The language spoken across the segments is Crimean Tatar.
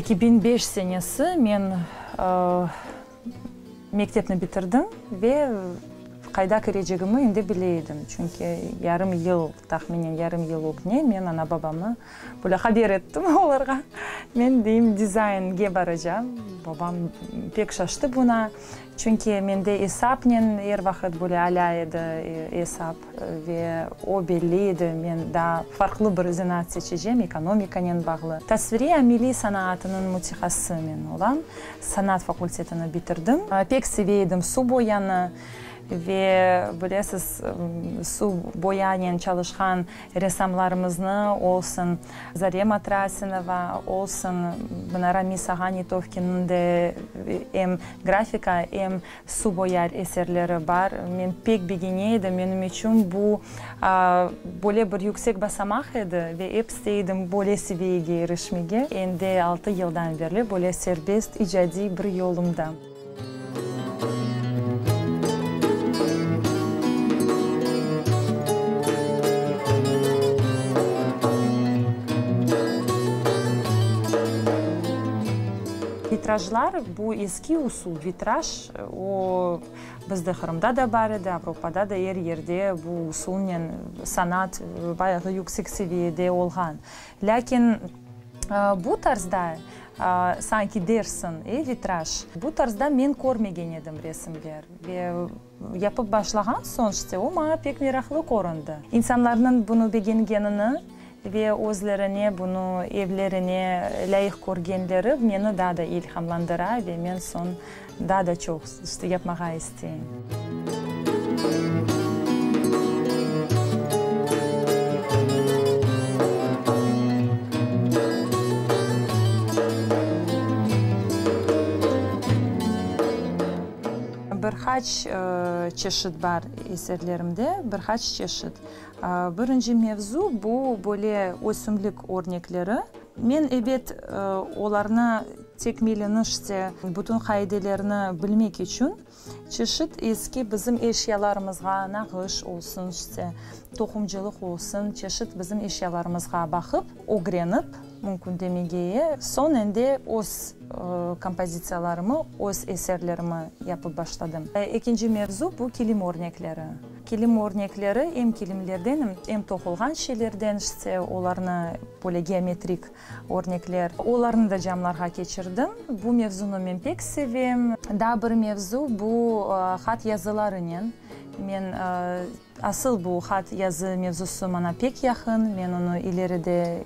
2005 senesi men mektepni bitirdim ve qayda kirecegimi endi bile edim. Çünki yarım yıl, tahminen yarım yıl ögne men ana-babamı böyle haber ettim olarğa. Men, deyim, dizaynge baracam. Babam pek şaştı buna. Çünki mende esapnen er vaqıt böyle alâ edi, esap, ve o belli edi, men daa farqlı bir zenaat seçecem, ekonomikanen bağlı. Tasviriy ameliy sanaatınıñ mütehassısı men olam. Sanat fakultetini bitirdim. Pek seve edim su boyanı. Ve, bilesiz, suv boyanen çalışqan ressamlarımıznı, olsun Zarema Trasinova, olsun mına Ramis ağa Netovkinniñ de em grafika, em suv boya eserleri bar. Men pek begene edim, menim içün bu böyle bir yüksek basamaq edi ve ep istey edim böyle seviyege irişmege. Endi altı yıldan berli böyle serbest icadiy bir yolumda. Vitrajlar, bu eski usul, vitraj, o, bizde Qırımda da bar edi, Avropada da, er yerde bu usulnen sanat bayağı yüksek seviyede olğan. Lâkin bu tarzda, sanki dersiñ, e, vitraj, bu tarzda men körmegen edim resimler. Ve yapıp başlağan soñ, işte, o maña pek meraqlı köründi. İnsanlarnıñ bunı begengenini ve özlerine bunı evlerine lâyıq körgenleri meni daa da ilhamlandıra ve men soñ daa da çoq, işte, yapmağa isteyim. Bir qaç çeşit bar eserlerimde, bir qaç çeşit. Birinci mevzu, bu böyle ösümlik örnekleri. Men, ebet, olarnı tekmilini, işte, bütün qaidelerni bilmek içün, çeşit eski bizim eşyalarımızğa, nağış olsun, işte, toqumcılıq olsun, çeşit bizim eşyalarımızğa baqıp, ögrenip, mümkün demegeye, soñ endi öz kompozitsiyalarımı, öz eserlerimi yapıp başladım. Ekinci mevzu, bu kilim örnekleri. Kilim örnekleri em kilimlerden, em toqulğan şeylerden, işte, olarnı böyle geometrik örnekler, olarnı da camlarğa keçirdim. Bu mevzunı men pek sevem. Daa bir mevzu, bu hat yazılarınen. Men asıl bu hat yazı mevzusı maña pek yaqın, men onı ileride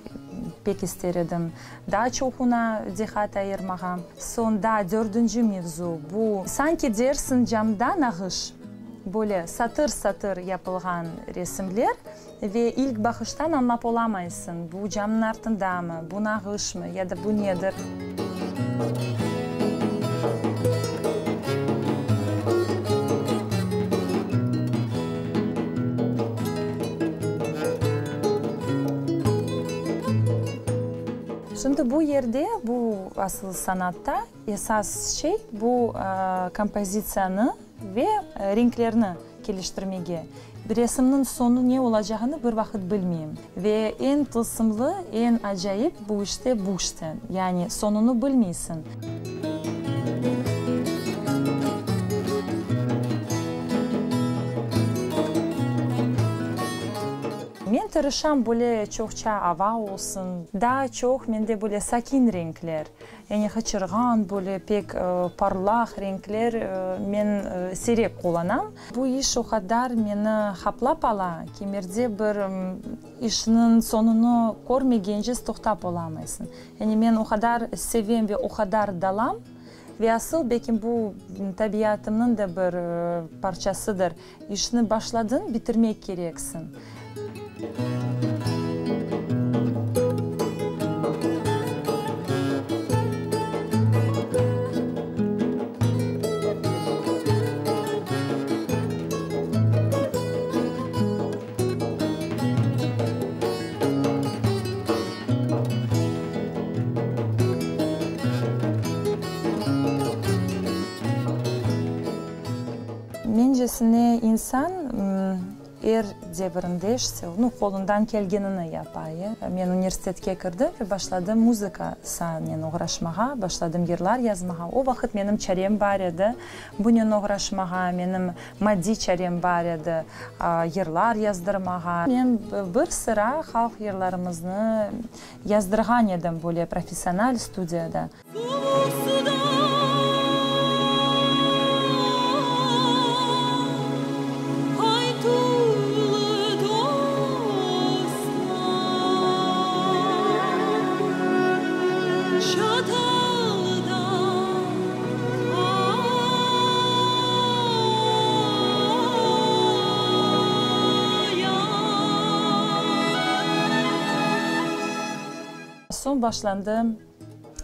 pek ister edim daa çoquna diqqat ayırmağa. Soñ daa dördünci mevzu, bu sanki dersiñ camda nağış. Böyle satır-satır yapılğan resimler ve ilk baqıştan añlap olamaysıñ, bu camnıñ artındamı, bu nağışmı ya da bu nedir. Şimdi bu yerde, bu asıl sanatta esas şey, bu kompozitsiyanı Ve renklerni keliştirmege. Resimniñ soñu ne olacağını bir vaqıt bilmeyim. Ve eñ tılsımlı, eñ acayip bu işte bu işte. Yani soñunı bilmeysiñ. Men tırışam böyle çoqça ava olsun. Daa çoq mende böyle sakin renkler. Yani hıçırğan, böyle pek parlaq renkler men siyrek qullanam. Bu iş o qadar meni haplap ala, kimerde bir işniñ soñunı körmegence toqtap olamaysıñ. Yani men o qadar sevem ve o qadar dalam, ve asıl belki bu tabiatımnıñ da bir parçasıdır, İşni başladıñ, bitirmek kereksiñ. Mencesine, insan. Er devirinde, işte, nu, qolundan kelgenini yapa. Men universitetke kirdim ve başladım muzıka saanen oğraşmağa, başladım yırlar yazmağa. O vaqıt menim çarem bar edi bunen oğraşmağa, menim maddiy çarem bar edi yırlar yazdırmağa. Men bir sıra halq yırlarımıznı yazdırğan edim böyle professional studiyada. Suvuq suda qaytuvlı dostlar, Çatalda aya. Soñ başlandı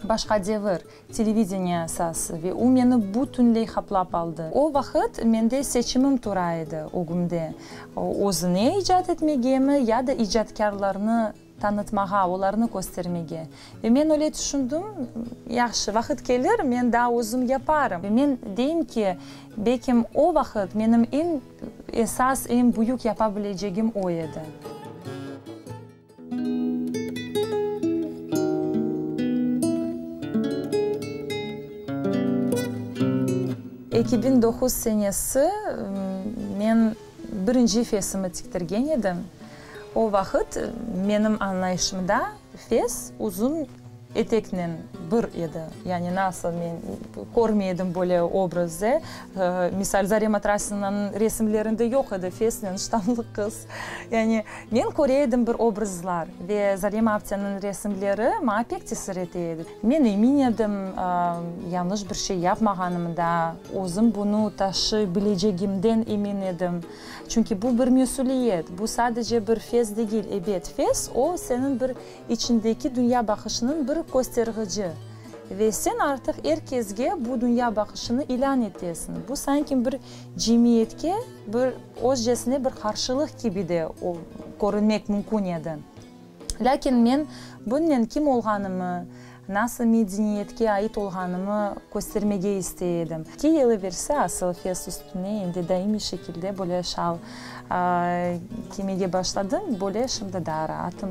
Başqa devir, televideniye esası ve o meni bütünley qaplap aldı. O vaqıt mende seçimim tura edi ögümde, özüne icat etmegemi ya da icatkârlarnı tanıtmağa, olarnı köstermege. Ve men öyle tüşündim, yahşı, vaqıt kelir, men daa özüm yaparım. Ve men deyim ki, belkim o vaqıt menim eñ esas, eñ büyük yapa bilecegim o edi. 2009 senesi men birinci fesimi tiktirgen edim. O vaqıt menim añlayışımda fes uzun eteknen bir edi. Yani nasıl men körmey edim böyle obrazı. Misal, Zarema Trasinanıñ resimlerinde yoq edi fesnen ştanlı qız. Yani men köre edim bir obrazlar ve Zarema apteniñ resimleri maña pek tesir ete edi. Men emin edim, yañlış bir şey yapmağanımda, özüm bunı taşıy bilecegimden emin edim. Çünki bu bir mesüliyet, bu sadece bir fes degil. Ebet, fes, o, seniñ bir içindeki dünya baqışınıñ bir köstergiçi. Ve sen artıq er kesge bu dünya baqışını ilân etesiñ. Bu sanki bir cemiyetke bir özcesine bir qarşılıq kibi de körünmek mümkün edi. Lâkin men bunnen kim olğanımı, nasıl medeniyetke ait olğanımı köstermege istey edim. Ki yıl evelsi asıl fes üstüne endi daimiy şekilde böyle şal kiymege başladım, böyle şimdi daa raatım.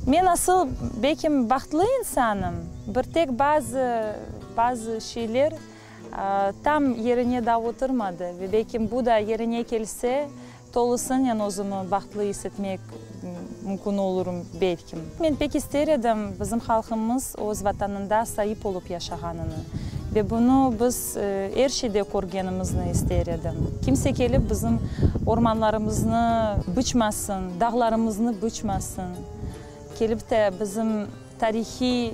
Men asıl, belkim, bahtlı insanım, bir tek bazı, bazı şeyler tam yerine daa oturmadı ve belkim bu da yerine kelse, Tolusınen özümi bahtlı is etmek mümkün olurım, belkim. Men pek ister edim, bizim halqımız öz Vatanında saip olıp yaşağanını ve bunı biz er şeyde körgenimizni ister edim. Kimse kelip bizim ormanlarımıznı bıçmasın, dağlarımıznı bıçmasın, kelip de bizim Tarihiy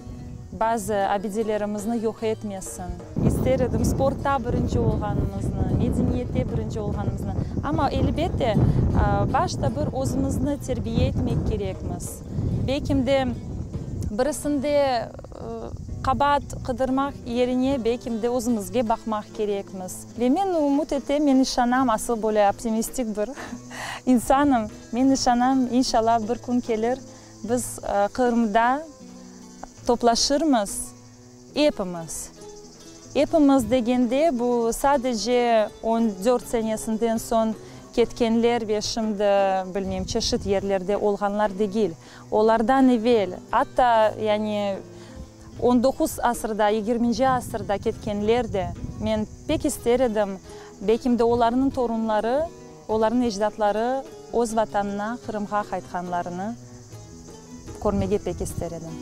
bazı abidelerimizni yoq etmesin. İster edim sportta birinci olğanımıznı, medeniyette birinci olğanımıznı. Amma, elbette, başta bir özümizni terbiye etmek kerekmiz. Belkim de, birisinde qabaat qıdırmaq yerine, belkim de, özümizge baqmaq kerekmiz. Ve men ümüt etem, men işanam, asıl böyle optimistik bir insanım, men işanam, inşallah, bir kün kelir, Biz Qırımda toplaşırmız, epimiz. Epimiz degende, bu sadece on dört senesinden soñ ketkenler ve şimdi, bilmeyim, çeşit yerlerde olğanlar degil. Olardan evel, atta, yani, on doquz asırda, yigirminci asırda ketkenler de. Men pek ister edim, belkim de olarnıñ torunları Olarnıñ ecdatları öz Vatanına, Qırımğa qaytqanlarını körmege pek ister edim.